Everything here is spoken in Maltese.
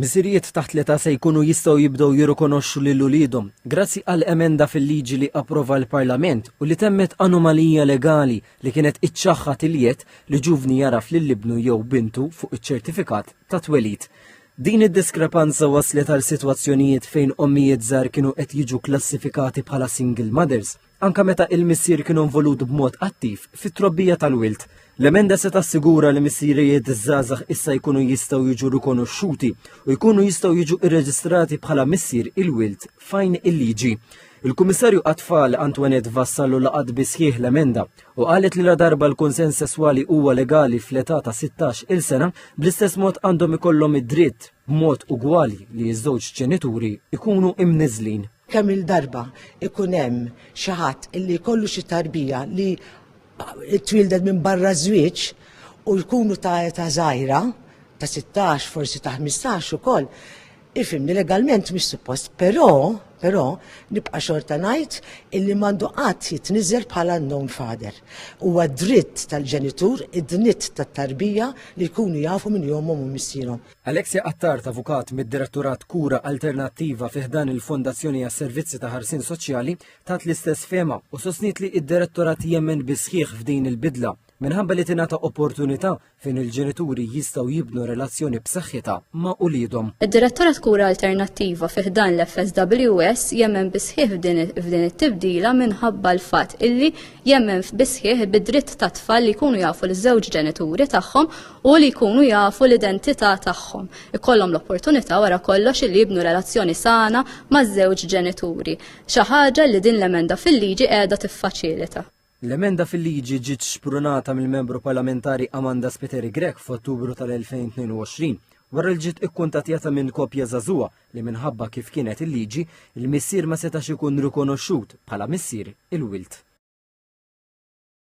Missirijiet taħt l-età se jkunu jistgħu jibdew jirrikonoxxu lil uliedhom grazzi għal emenda fil-liġi li approva l-Parlament u li temmet anomalija legali li kienet iċċaħħad il-jedd li ġuvni jaraf lil ibnu jew bintu fuq iċ-ċertifikat ta' twelid. Din id-diskrepanza waslet għal sitwazzjonijiet fejn ommijiet żgħar kienu qed jiġu klassifikati bħala single mothers anka meta il-missier kienu involut b'mod attiv fit-trobbija tal-wild. L-emenda se tassigura li missirijiet żgħażagħ issa jkunu jistgħu jiġu rikonoxxuti u jkunu jistgħu jiġu irreġistrati bħala missier il-wild fajn il-liġi. Il-Kummissarju għat-Tfal Antoinette Vassallo laqat bisħieħ l-emenda u qalet li la darba l-kunsens sesswali huwa legali fl-età ta' 16 il sena, bl-istess mod għandhom ikollhom id-dritt b'mod ugwali li ż-żewġ ġenituri ikunu imniżlin. Kemm-il darba ikun hemm xi ħadd illi jkollu xi tarbija li twieldet minn barra żwieġ u jkunu ta' età żgħira, ta' 16, forsi ta' 15 ukoll, ifhimni legalment mhix suppost, però, però nibqa' xorta ngħid illi m'għandu qatt jitniżel bħala unknown father. Huwa dritt tal-ġenitur, id-dnitt tat-tarbija li jkunu jafu min ommhom u missierhom. Alexia Attard, avukat mid-Direttorat Kura Alternattiva fi ħdan il-Fondazzjoni għas-Servizzi ta' Ħarsien Soċjali, tat l-istess fehma u sostniet li id-Direttorat jemmen bis-sħiħ f'din il-bidla minħabba li tingħata opportunità fejn il-ġenituri jistgħu jibnu relazzjoni b'saħħitha ma' uliedhom. Id-Direttorat Kura Alternattiva fi ħdan l-FSWS jemmen bis-sħiħ f'din it-tibdila minħabba l-fatt illi jemmen bis-sħiħ bid-dritt tat-tfal li jkunu jafu l-żewġ ġenituri tagħhom u li jkunu jafu l-identità tagħhom. Ikollhom l-opportunità wara kollox li jibnu relazzjoni sana maż-żewġ ġenituri. Xi ħaġa li din l-emenda fil-liġi qiegħda tiffaċilita. L-emenda fil-liġi ġiet xprunata mill-membru parlamentari Amanda Spiteri Grech f'Ottubru tal-2022 wara li ġiet ikkuntattjata minn koppja żagħżugħa li minħabba kif kienet il-liġi, il-missier ma setax ikun rikonoxxut bħala missier il-wild.